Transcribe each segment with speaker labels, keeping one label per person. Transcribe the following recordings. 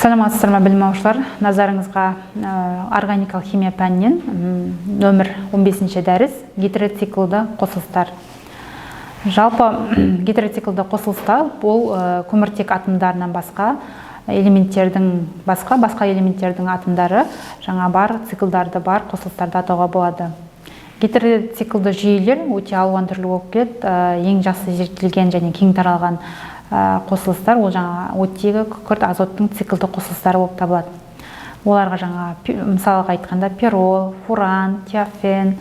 Speaker 1: Саламатсыздар ма, білім алушылар! Назарыңызға органикалық химия пәнінен нөмір 15 дәріс, гетероциклді қосылыстар. Жалпы, гетероциклді қосылыста бұл көміртек атомдарынан басқа элементтердің, басқа басқа элементтердің атомдары жаңа бар циклдарды, бар қосылыстарды атауға болады. Гетероциклді жүйелер өте алуан түрлі болып келеді. Ең жақсы зерттелген және кең таралған қосылыстар ол жаңа оттегі, күкірт, азоттың циклді қосылыстары болып табылады. Оларға жаңа, мысалға айтқанда, пиррол, фуран, тиофен,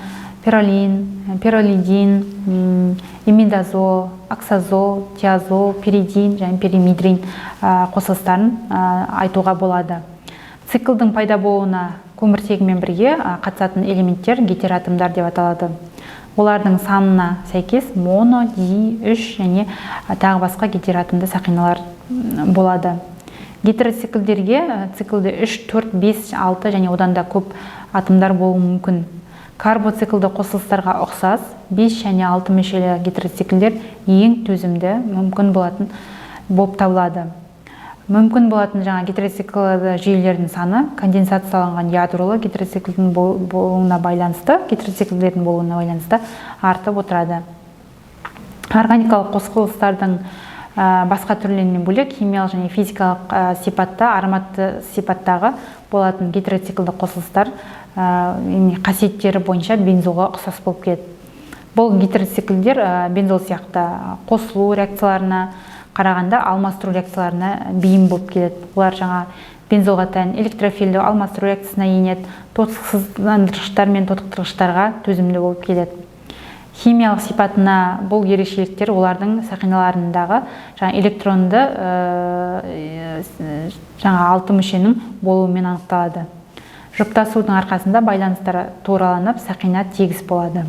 Speaker 1: пирролин, пирролидин, имидазол, оксазол, тиазол, пиридин және пиримидрин қосылыстарын айтуға болады. Циклдың пайда болуына көміртегімен бірге қатысатын элементтер гетероатомдар деп аталады. Олардың санына сәйкес моно, ди, үш және тағы басқа гетероатомды сақиналар болады. Гетероциклдерге циклде 3, 4, 5, 6 және одан да көп атомдар болуы мүмкін. Карбоциклді қосылыстарға ұқсас 5 және 6 мүшелі гетероциклдер ең төзімді мүмкін болатын болып табылады. Мүмкін болатын жаңа гетероциклді жүйелердің саны конденсацияланған ядролы гетероциклдің болуына байланысты, гетероциклдердің болуына байланысты артып отырады. Органикалық қосылыстардың басқа түрлерінен бөлек, химиялық және физикалық сипатта ароматты сипаттағы болатын гетероциклді қосылыстар қасиеттері бойынша бензолға ұқсас болып келеді. Бұл гетероциклдер бензол сияқты қосылу реакцияларына қарағанда алмастыру реакцияларына бейім болып келеді. Олар жаңа бензолға тән электрофильді алмастыру реакциясына енеді, тотықсыздандырғыштар мен тотықтырғыштарға төзімді болып келеді. Химиялық сипатына бұл ерекшеліктер олардың сақиналарындағы жаңа электронды жаңа алты мүшенің болуымен анықталады. Жұптасудың арқасында байланыстар тураланып, сақина тегіс болады.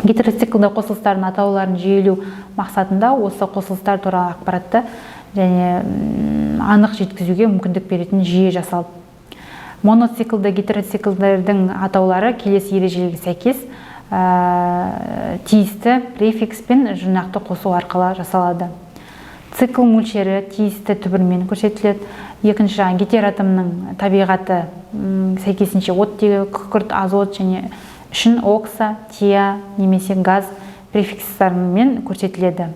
Speaker 1: Гетероциклді қосылыстардың атауларын жүйелеу мақсатында осы қосылыстар туралы ақпаратты және анық жеткізуге мүмкіндік беретін жүйе жасалды. Моноциклді гетероциклдердің атаулары келесі ережелерге сәйкес тиісті префикс пен жұрнақты қосу арқылы жасалады. Цикл мөлшері тиісті түбірмен көрсетіледі. Екінші, жаңағы гетероатомның табиғаты сәйкесінше оттегі, күкірт, азот және үшін окса, тиа немесе газ префикстарымен көрсетіледі.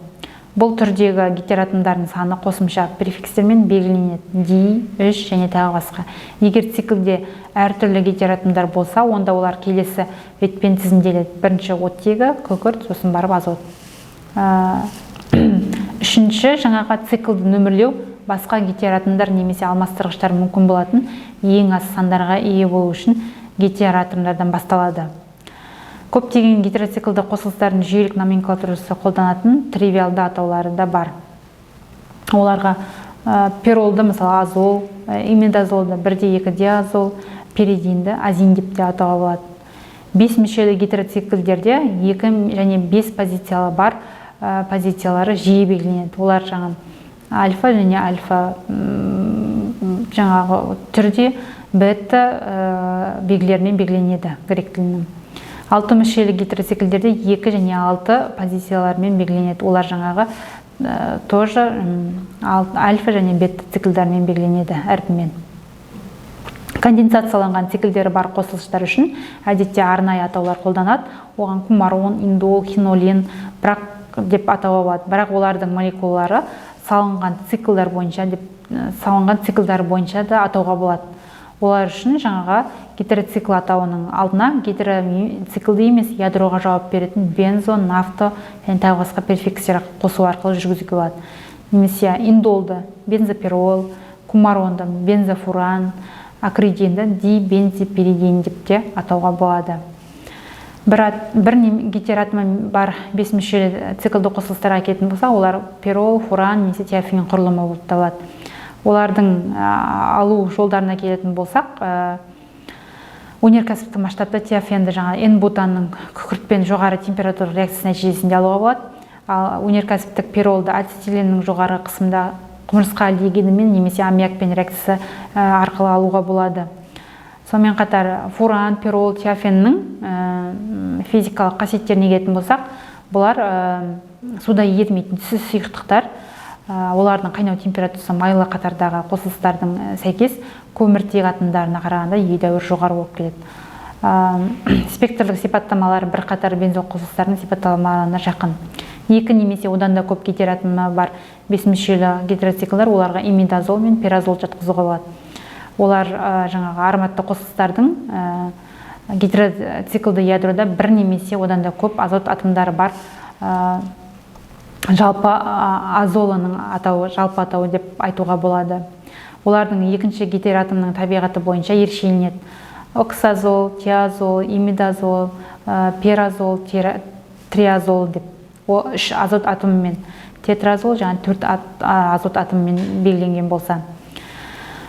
Speaker 1: Бұл түрдегі гетероатомдардың саны қосымша префикстермен белгіленеді: ди, үш және тағы басқа. Егер циклде әртүрлі гетероатомдар болса, онда олар келесі ретпен тізімделеді: бірінші оттегі, күкірт, сосын барып азот. Үшінші, жаңағы циклді нөмірлеу басқа гетероатомдар немесе алмастырғыштар мүмкін болатын ең аз сандарға ие болу үшін гетероатомдардан басталады. Көптеген гетероциклді қосылыстардың жүйелік номенклатурасы қолданатын тривиалды атаулары да бар. Оларға пирролды, мысалы, азол, имидазолды бірде екі диазол, пиридинді азин деп те атауға болады. Бес мүшелі гетероциклдерде екі және бес позициялы бар позициялары жиі белгіленеді. Олар жаңа альфа және альфа жаңағы түрде бета белгілерімен белгіленеді грек тілінің. Алты мүшелі гетероциклдерде екі және алты позициялармен белгіленеді. Олар жаңағы тоже альфа және бета циклдармен белгіленеді әрпімен. Конденсацияланған циклдері бар қосылыстар үшін әдетте арнайы атаулар қолданады. Оған кумарон, индол, хинолин бірақ деп атауға болады. Бірақ олардың молекулалары салынған циклдар бойынша деп, салынған циклдар бойынша да атауға болады. Олар үшін жаңағы гетероцикл атауының алдына гетероциклді емес ядроға жауап беретін бензо, нафто және тағы басқа префикстер қосу арқылы жүргізуге болады. Немесе индолды бензопиррол, кумаронды бензофуран, акридинді дибензопиридин деп те атауға болады. Бір гетероатомы бар бес мүшелі циклді қосылыстарға келетін болсақ, олар пиррол, фуран немесе тиофен құрылымы болып табылады. Олардың алу жолдарына келетін болсақ, өнеркәсіптік масштабта тиофенді жаңа N-бутанның күкіртпен жоғары температуралық реакциясы нәтижесінде алуға болады. Ал өнеркәсіптік пирролды ацетиленнің жоғары қысымда құмырсқа альдегидімен немесе аммиакпен реакциясы арқылы алуға болады. Сонымен қатар фуран, пиррол, тиофеннің физикалық қасиеттеріне келетін болсақ, бұлар суда ерімейтін түсті сұйықтықтар. Олардың қайнау температурасы майлы қатардағы қосылыстардың сәйкес көміртек атомдарына қарағанда едәуір жоғары болып келеді. Спектрлік сипаттамалары бірқатар бензол қосылыстарының сипаттамаларына жақын. Екі немесе одан да көп гетероатомы бар бес мүшелі гетероциклдар, оларға имидазол мен пиразол жатқызуға болады. Олар жаңағы ароматты қосылыстардың гетероциклді ядрода бір немесе одан да көп азот атомдары бар жалпы азолының атауы, жалпы атауы деп айтуға болады. Олардың екінші гетероатомның табиғаты бойынша ерекшеленеді: оксазол, тиазол, имидазол, пиразол, триазол деп о үш азот атомымен, тетразол жаңа төрт азот атомымен белгіленген болса.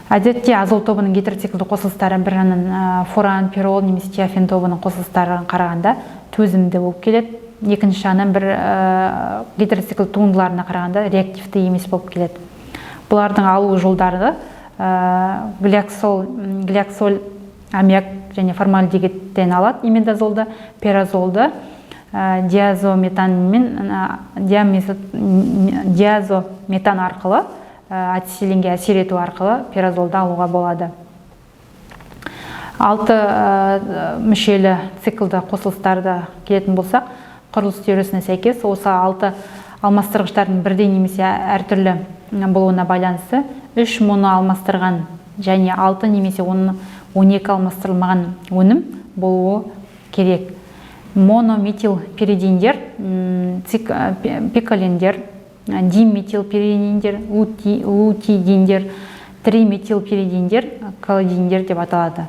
Speaker 1: Әдетте азол тобының гетероциклді қосылыстары бір жағынан фуран, пирол немесе тиофен тобының қосылыстарына қарағанда төзімді болып келеді, екінші жағынан бір гетероцикл туындыларына қарағанда реактивті емес болып келеді. Бұлардың алу жолдары глиоксиль, аммиак және формальдегидтен алады имидазолды, пиразолды диазометанмен, диазометан арқылы ацетиленге әсер ету арқылы пиразолды алуға болады. Алты мүшелі циклді қосылыстарды келетін болсақ, құрылыс теориясына сәйкес осы алты алмастырғыштардың бірдей немесе әртүрлі болуына байланысты үш моно алмастырған және алты немесе 12 алмастырылмаған өнім болуы керек. Монометилпиридиндер, пиколиндер, диметилпиридиндер, лутидиндер, триметилпиридиндер, каллидиндер деп аталады.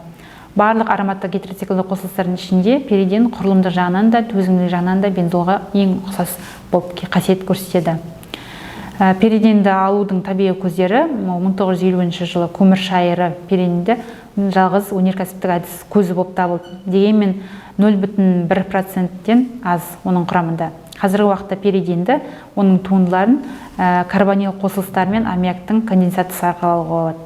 Speaker 1: Барлық ароматты гетероциклді қосылыстардың ішінде пиридин құрылымдық жағынан да, төзімділік жағынан да бензолға ең ұқсас болып қасиет көрсетеді. Пиридинді алудың табиғи көздері: 1950 жылы көмір шайыры пиридинді жалғыз өнеркәсіптік әдіс көзі болып табылды. Дегенмен 0,1%-тен аз оның құрамында. Қазіргі уақытта пиридинді, оның туындыларын карбонил қосылыстары мен аммиактың конденсациясы арқылы алуға болады.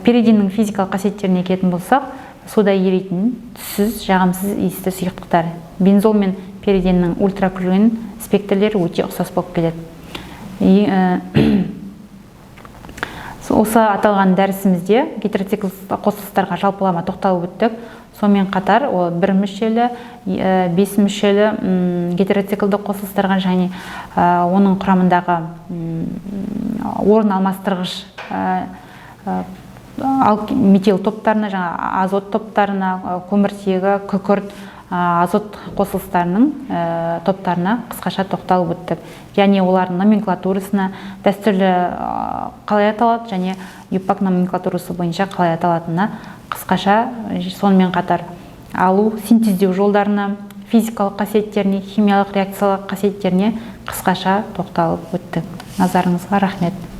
Speaker 1: Пиридиннің физикалық қасиеттеріне келетін болсақ, суда еритін, түссіз, жағымсыз иісті сұйықтықтар. Бензол мен пиридиннің ультракүлгін спектрлері өте ұқсас болып келеді. Осы аталған дәрісімізде гетероцикл қосылыстарға жалпылама тоқталып өттік. Сонымен қатар ол бір мүшелі, бес мүшелі гетероциклді қосылыстарға және оның құрамындағы орын алмастырғыш метил топтарына, жаңа азот топтарына, көміртегі, күкірт, азот қосылыстарының топтарына қысқаша тоқталып өттік. Және олардың номенклатурасына, дәстүрлі қалай аталады және ЮПАК номенклатурасы бойынша қалай аталатынына қысқаша, сонымен қатар алу, синтездеу жолдарына, физикалық қасиеттеріне, химиялық реакциялық қасиеттеріне қысқаша тоқталып өттік. Назарыңызға рахмет.